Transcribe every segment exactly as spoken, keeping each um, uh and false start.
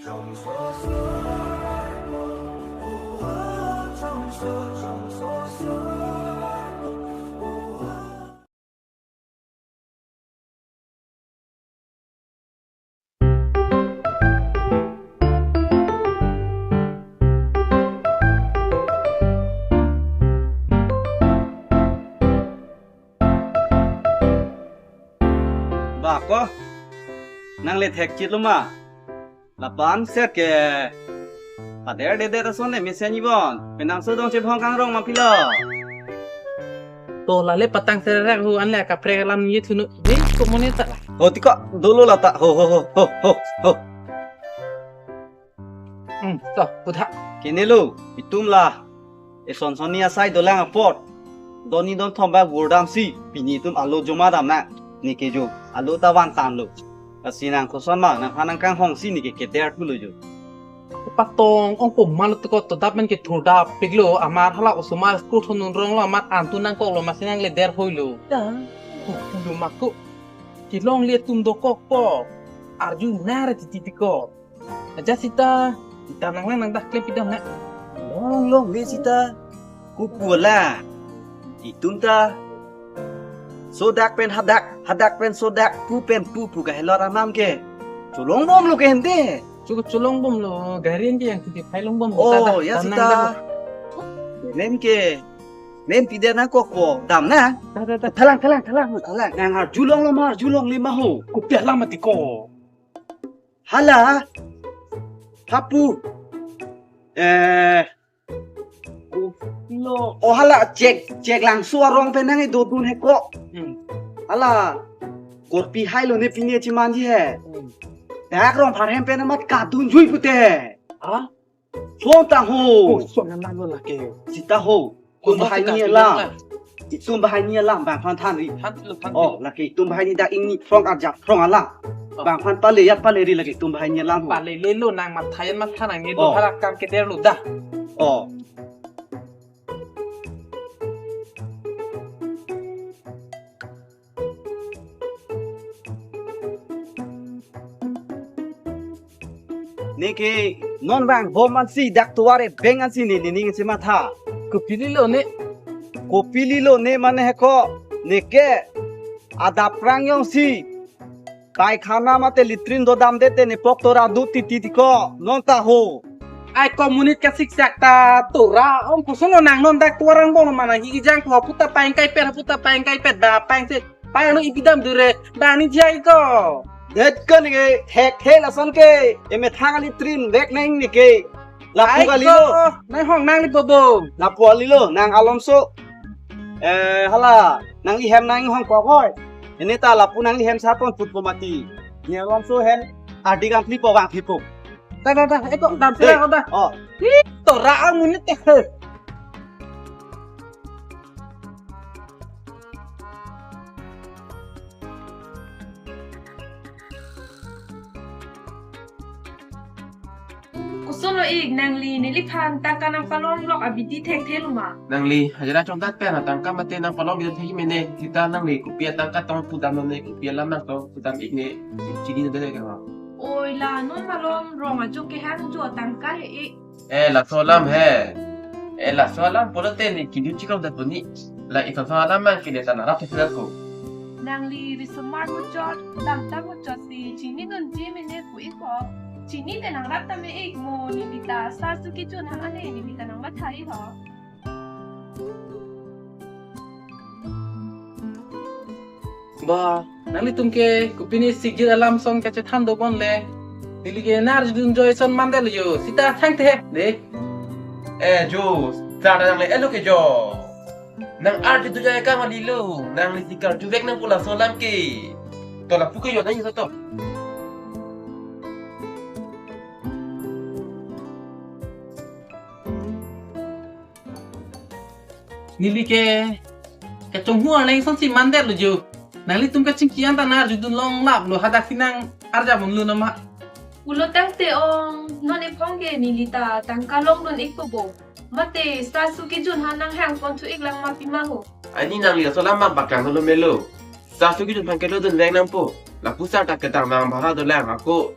Ba ko, nang le thek chit lo ma? Lapu-an set ke pader dedet ason le mesen ibon. Penang sodong chebhong kangrong ma pilo. To lale patang serek hu an le kaprek alam ye thunu. Dei ko monit ta. Ho tiko dolo lata. Ho ho ho ho ho ho. Hmm, to putha. Kene lo, itum la eson sonni asai dolang apot, donni donthom ba gurdam si, pini itum alo joma dam na, neke jo, alo ta van tan lo. Lasi nang koson ma, nangphan nang kanghong si neke keder tu lo jo. Patong ong ko malo teko to dap men ke thur dap pik lo, amar hala osomar school thonun rong lo, amar antu nangkok lo, masi nang le der hoi lo. Ya, ko pulo mako. Kelongle atum dokok po. Arju nare titi tiko. Aja sita, sita nang lang nang dak klem pidam na. Longle sita, ko pu la. Itum ta sodak pen hadak, hadak pen sodak, pu pen pu, pu kahelor amam ke. Cholongbom lo ke hente. Chuko cholongbom lo, gari ke yang titi phai longbom lo. Oh, ta dak, ya ta nang sita. Dak. Mem ke, mem pide nangkok po, dam na. Ta, ta, ta. Thalang, thalang, thalang, thalang. Nang arjulong lo ma, arjulongle ma ho. Kopi alam mati ko. Hala. Hapu. Eh. Lo. Oh hala, chek, chek langso arong pen nang dodun he ko. Hmm. Hala. Korpi hai lo ne pine chimanji he. Hmm. Dak rong pharhem pen amat kadun jui pute. Ha? Phone ta ho. Oh, so nang nang lo lake. Sita ho. Itum bahai ni alam. Itum bahai ni alam bang phan than ri. Than lo, than lo. Oh, lake itum bahai ni dak ingni phrong arjap phrong alam. Oh. Bang phan pale yat pale ri lake itum bahai ni alam ho. Pale le lo nang mathayan matha nang ni do. Oh. Harak kam keder lo dah. Oh. Neke non vangbom ansi dak tovar ebeng ansi ne nening si matha. Kopili lo ne. Kopili lo ne mane he ko neke adap prang yong si. Paikhana mate latrine dodam dete ne pok tora du titi tiko non ta ho. Ai communist ka siksak ta tora om koson lo nang non dak tovar vangbom mana hi jang ko puta paing kai pet puta paing kai pet ba paing se. Pai anu ipidam dure, bani jai ko. Det kan ke, hek hek lason ke, emethang latrine, vek nang neke. Lapu kali lo. Nang hong nang ni bobo. Lapu kali lo, nang alomso. Eh, hala, nang ihem nang hong ko koi. Ini ta lapu nang ihem sapon put po mati. Ni alomso hem, adi kan flipo bang flipo. Dah, dah, dah, eko, dam sila ko dah. Oh. Ih, tora ang munit teh. Koson lo ik nangli neliphan tangka nangpalong lok abidi thekthe lo ma? Nangli hajira chongdat pen atangka mate nangpalong bidi thek mene, sita nangli kopi atangka tong pudam lo ne, kopi alam nangtong pudam ik ne, chini nang dele kama. Oi la non malom rong ajo kehang jo atangka he ik. Eh, laso alam he. Eh, laso alam pulote ne kiduk chikam dat puni. La ito so alam mang kine ta narap thek ko. Nangli risomar muchot, damtang muchot si chinidunji mene pu iko. Chinine nangrap tame ik mo, neli ta sa suki chun hang ane neli ta nangmathai ho. Ba, nanglitum ke kopine sigir alam son kachethan dobom le. Neli ke nang arjudun joi son mandel jo. Sita thangthe de. Eh jo, sar nangle elo ke jo. Nang arjudun joi kama lilo. Nangli si karjuvek nang pu laso alam ke. To lapu ke jo nang sato. Neli ke kachonghu arleng son si mandel lo jo. Nanglitum kachingki an ta nang arjudun longlap lo, hadak si nang arjap un lo nama. Pulo tangte ong, non ephong ke neli ta tangka longdun ik po bo. Mate sa suki chun ha nang hang pon thu ik lang ma pima ho. Ani nangli laso alam mang paklang lo melo. Sa suki chun phan ke lodun vek nang po. Lapu sar ta kedang nang bhara dolang ako.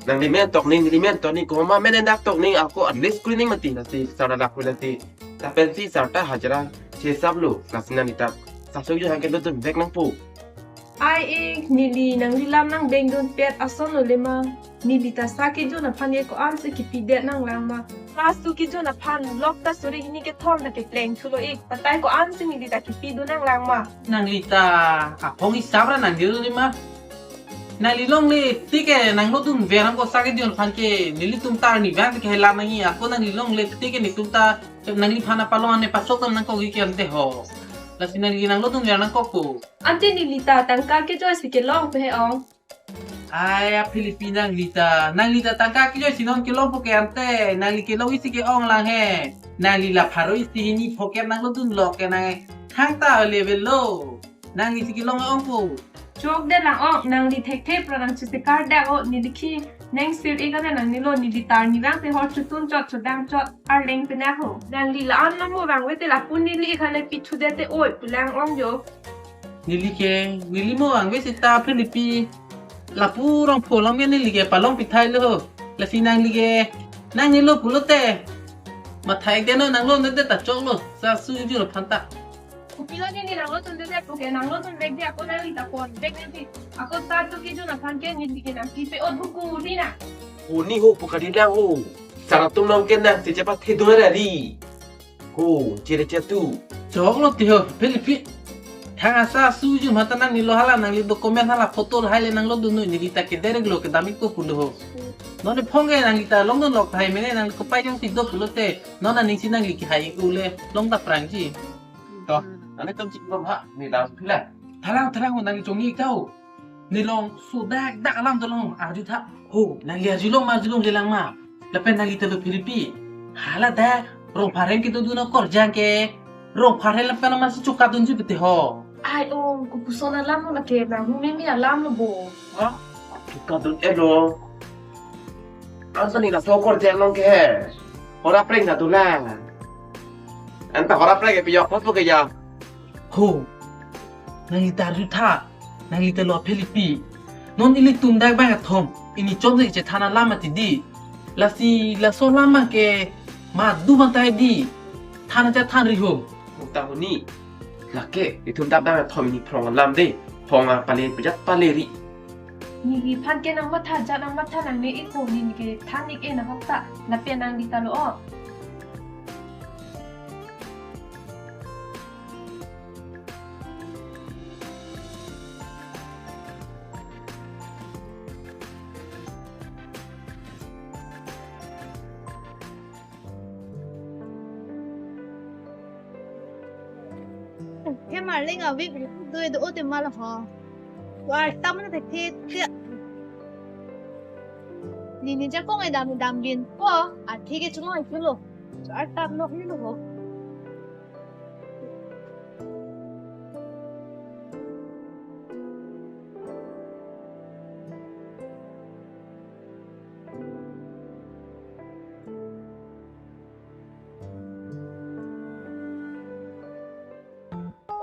Nangli men tokning, neli men tokning, komat men dak tokning, ako at least screening mati, lasi sir ta lapu lasi. Lapen si sir ta hajira chesaplo, lasi nangli ta sir aso kejun aphan ke dodun vek nangpo. Ai e, neli nangli lam nangdengdunpet asonlo le ma. Neli ta sir kejun aphan ke ko-ansi kipidet nanglang ma. Sir aso kejun aphan lok ta suri hini kethom ta kepleng thulo ik. Patai ko-ansi neli ta kipidun nanglang ma. Nangli ta aphong isap ra nangdilo le ma. Nangli longle tik ke nanglodunver nangkok sir kejun aphan ke, nelitum ta arnivang tik ke helam nangji, ako nangli longle tik ke netum ta nangliphan apalong ane pasok dam nangkok ik ke ante ho. Lasi nangli nanglodunver nangkok ko. Ante neli ta tangka kejoisi kelongpo he ong. Ai, a Philippine nangli ta, nangli ta tangka kejoisi non kelongpo ke ante, nangli kelong isi ke-ong lang he. Nangli la pharo isi hini pocket nanglodunlok ke nang thangta level lo. Nangli si kelong ongpo. Chokdet lang ong, nangli thekthe pro nang chisi kardaklo, neli ki nengsir ik ane nangnilo, neli ta arnivang te hor chotun chot chodang chot arleng pena ho. Nangli la-an nangmo vangve te lapu neli ik ane pithudet te oi pulang ong jo. Neli ke, neli mo vangve seta Philippine. Lapu rong pho long ke neli ke palong pithai lo ho. Lasi nangli ke, nangnilo pulote. Mathai ke no nanglo nete ta choklo, sir aso kejun aphan ta. Kopilo neli nanglodundet, okay, nanglodundet de, ako nangli ta pon vek nangji. Ako sir aso kejun aphan ke neli ke nangkipe-ot buku ri na. Honi ho pu kadi lang ho. Sir atum nang ke nang si chepathe do ra ri. Ho, chere chatu. Choklo ti ho, Philippine. Thang asa aso kejun aphan ta nangnilo hala nangli document hala photo lahai le nanglodun noi, neli ta kederek lo kedam ik ko pulo ho. Non ne phong ke nangli ta longdunlok tahai mene nang kopai jongsi do pulote. Non aning si nangli kehai ik ule long ta prangji. To, ane tom chik bom ha, ne dam phila. Thalang, thalang, nangli chongni tau. Ne long sudak dak alam dolong arju tha. Ho, nangli arjulong ma arjulongle lang ma. Lapen nangli ta lo Philippine. Hala dak rong phareng kedodun akorjang ke. Rong phareng lapen amatsi chokadunji pute ho. Ai ong, kopuson alam lo lake, nang mimi alam lo bo. Ha? Chokadun-etlo. Ansa ne laso akorjang along ke. Hor apreng ta dolang. Anta hor apreng ke piyok phot po ke ya. Ho. Nangli ta arju tha. Nangli ta lo Philippine. Non ilitum dak bang athom. Ini chom se chethan alam mati di. Lasi laso alam ke madu mantai di. Than cha than ri ho. Uta honi. Lake, ilitum dak bang athom ini phrong alam de. Phrong apale pejat pale ri. Neliphan ke nangmatha jat nangmatha nangne ik ko, neli ke than ik-e nahok ta. Lapen nangli ta lo o. He marling a week doi do ote mal ho. War tam na the the. Neli jakong e dam dam bin ko, a thik e chungo ai chulo. War tam nok ni lo ho.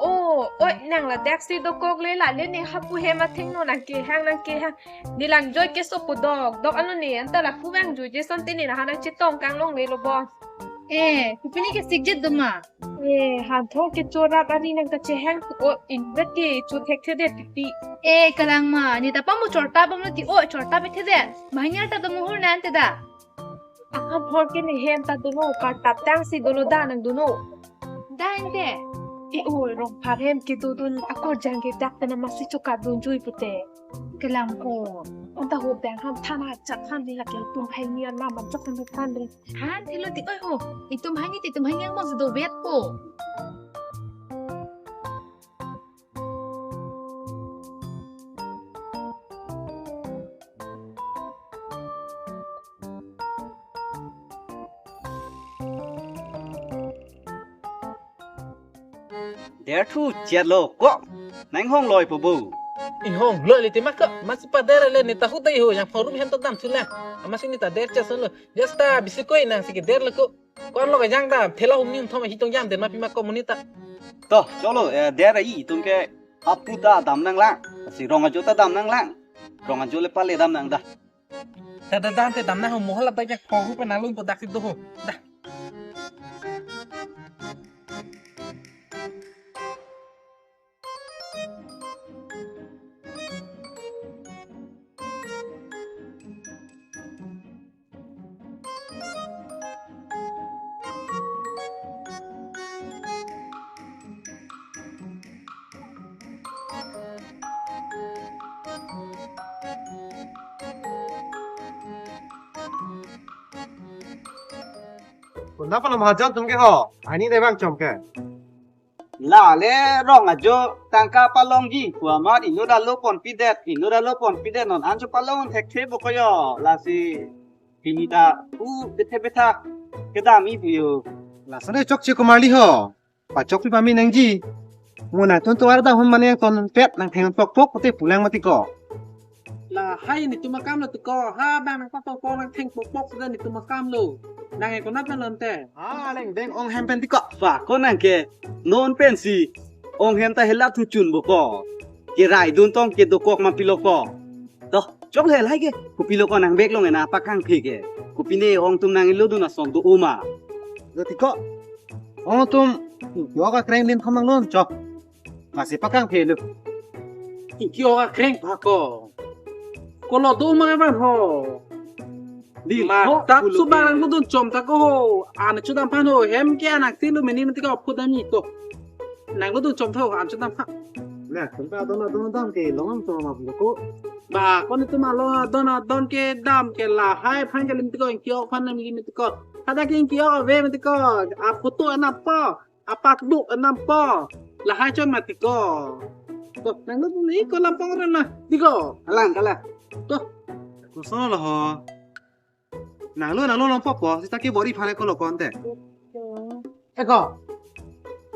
O, oi, nang ladak si dokok le la le ne hapu hem athengno nang kehang nang kehang. Ne lang joi keso pu dokdok alo ne anta lapu vangjuije asonte ne laha nang chetong kanglongle lo bo. Eh, kopine ke sikjet do ma? Eh, hanthor kechorap ari nang kachehang pu o invet ke chothekthedet pipi. Eh, kalang ma, ne ta pamo chortap bomlo ti o chortap ithedet. Mahinyar ta do muhur nan te da. Ahan phor ke ne hem ta dono, kartap tangsi dolo da nang dono. Da ente. E o rong phareng kedodun akorjang ke dak ta amatsi chokadunjui pute. Kelang ko. Anta ho bang ham than ha chak ham di lake itum hai ni alam man chok ham than de. Than thilo ti oi ho. Itum hai ni ti itum hai ni ang mo si dovet ko. Der thu chet lo ko. Nang hong loi po bo. Inghong loi le tema ko. Amatsi pader le ne ta hu dai ho yang forum hem to dam thu le. Amatsi ne ta der chas lo. Jasta bisi koi nang si ke der le ko. Ko-an lo kejang ta thela hum ni hum thom hi tong jam den ma pima ko monit ta. To, cholo, eh, der ai itum ke hapu ta dam nanglang. Si rong ajo ta dam nanglang. Rong ajo le pale dam nang da. Da da da te damnang ho, mo hala dak jak pho hu pen alun po dak si do ho. Da. Konat aphan lo mahajon atum ke ho? Ani dei bang chom ke. La le rong ajo tangka palongji pu amat inut alo ponpidet, inut alo ponpidet, non an chopalong thekthe po ko yo. Lasi pini ta u bethe bethak kedam-i pu yo. Lason e chokche komarli ho. Pachokpi pame nangji. Mo nangtum tovar dahun mane nangtonpet nangtheng pokpok pute pulang mati ko. Lahai netum akam lo ti ko. Ha bang nangpatokpo nangtheng pokpok pute netum akam lo. Nang e konat pen lo te? Ha lengdeng ong hem pen ti ko. Ba ko nang ke non pensi ong hem ta helat thuchun po ko. Keraidun tong kedokok ma pilo ko. To, chokle lahai ke. Kopi lo ko nang bek long ena pakangphe ke. Kopine ong atum nang-ilodun ason do-o ma. Lo ti ko. Ong atum, yo ka kreng din thamang lon chok. Masi pakangphe lo. Ingki-ok akreng pa ko. Kolo do ma ban ho. Di ma ho, tak pulo su ba ke. Nang lodun chom ta ko ho. An chodam phan ho. Hem ke anak ti lo meni mati ko phu dam ni ko. Nang lodun chom tha ho, an chodam phan. Na, kunta don don dam ke long chom ma ko. Ba, ko netum along don don ke dam ke lahai phan ke lim ti ko ingki-ok phan nam lim ti ko. Hadak ke ingki-ok ave mati ko. A photo anap po. Apat bu anam po. Lahai chon mati ko. Ko, nang lo buli ko lampong ren na. Di ko. Alang, alang. Ko. Koson lo ho. Nang lo, nang lo lampok po. Sita ke bor-i phan ko lo konte. E ko.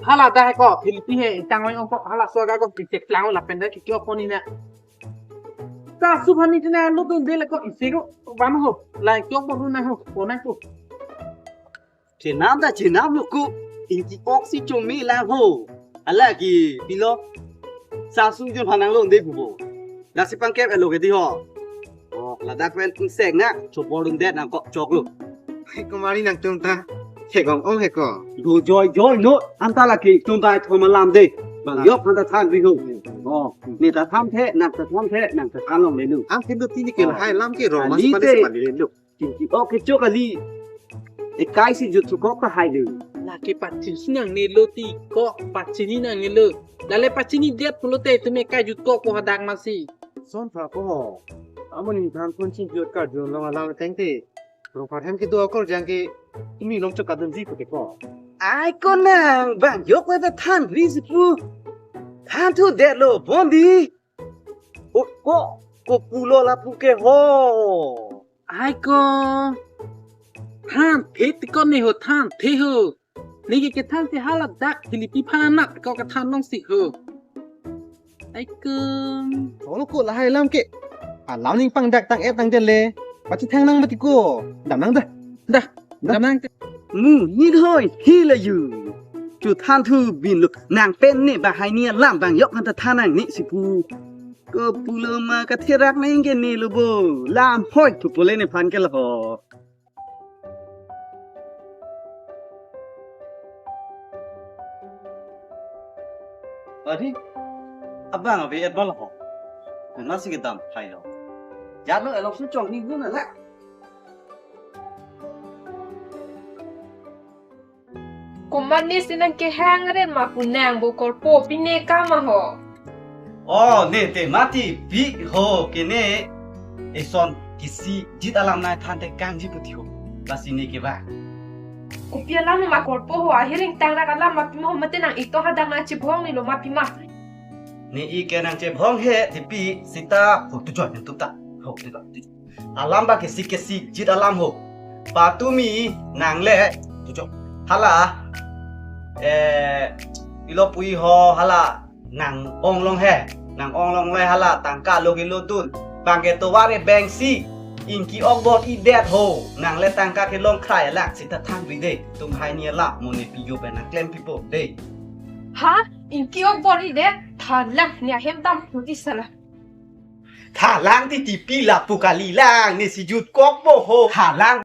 Hala da he ko. Philippine he. Tang oi ong ko. Hala swaga ko. Kichek lang lapen da ki kyo ko ni na. Ta su phani tina lo dun de le ko. Isi ko. Bam ho. Lang kyo ko na ho. Ko na ko. Chenam ta chenam lo ko, ingki-ok si chome lang ho. Hala ke pilo. Sasu jun phan nang lo de pupo. Nasi pangkep elo ke di ho. Oh, ladak pen pungsek na, chopor dun det nang kok chok lo. Hai ko mari nangtum ta. He kong ong he ko. Do joi joi no, anta lake tum ta thom alam de. Bang yok anta than ri ho. Oh, ne ta tham the, nang ta tham the, nang ta than long le lo. Ang kindo tini ke hai lam ke rong mas pali se pali le lo. Ingki-ok ke chok kali. Ekai si jut sukok ta hai lo. Lake pachini nangne lo ti ko, pachini nangne lo. Lale pachini det pulote tumi ekai jut ko ko hadak masi. Son pha ko ho. Amo ni than pun chin jut ka jun long alang teng te. Rong pharhem ke do akor jang ke tumi long chok kadun ji ko ke ko. Ai ko nang bang yok ta than ri si pu. Than thu det lo bon di. O ko, ko pulo lapu ke ho. Ai ko. Than the ti ko ne ho, than the ho. Ne ke kethan the hala dak Philippine phan anat ko kethan long si ho. Ai ko. Solo ko lahai lam ke. Alam ning pangdak tang-et tang jele. Pachethang nang mati ko. Dam nang da. Da. Dam nang te. Mu ni hoi hi la yu. Chu than thu bin lo nang pen ne ba hai ni alam bang yok han ta than nang ni si pu. Ko pulo ma katherak nang ke ne lo bo. Lam hoi thu pole ne phan ke lo ho. Adi, abang abi et bal ho. Kona si kedam hai lo. Jalo elok su chong ni guna la. Komat ne si nang kehang ren ma pu nang bo korpo pine kama ho. Oh, ne te mati pi ho ke ne eson kisi jit alam nai than te kangji puti ho. Lasi ne ke ba. Kopi alam ma korpo ho ahiring tang rak alam ma pima ho mate nang ito hadak nang chebhong ni lo ma pima. Ne i ke nang chebhong he tipi sita ho tu jon tu ta. Ho tu ta. Alam ba kesik kesik jit alam ho. Patumi nang le tujo. Hala eh ilo pui ho hala nang ong long he. Nang ong long le hala tangka lo kilo tun. Bang ke tovar e bank si ingki ong bor-i det ho. Nang le tangka ke long krai lak sita thang ri de. Tum hai ni la mo ne piyo pe nang klem pipo de. Ha? Ingki ong bor-i det? Than lang ni ahem dam pu di sala. Thalang titi pi lapu kalilang, ne si jutkok bo ho. Thalang.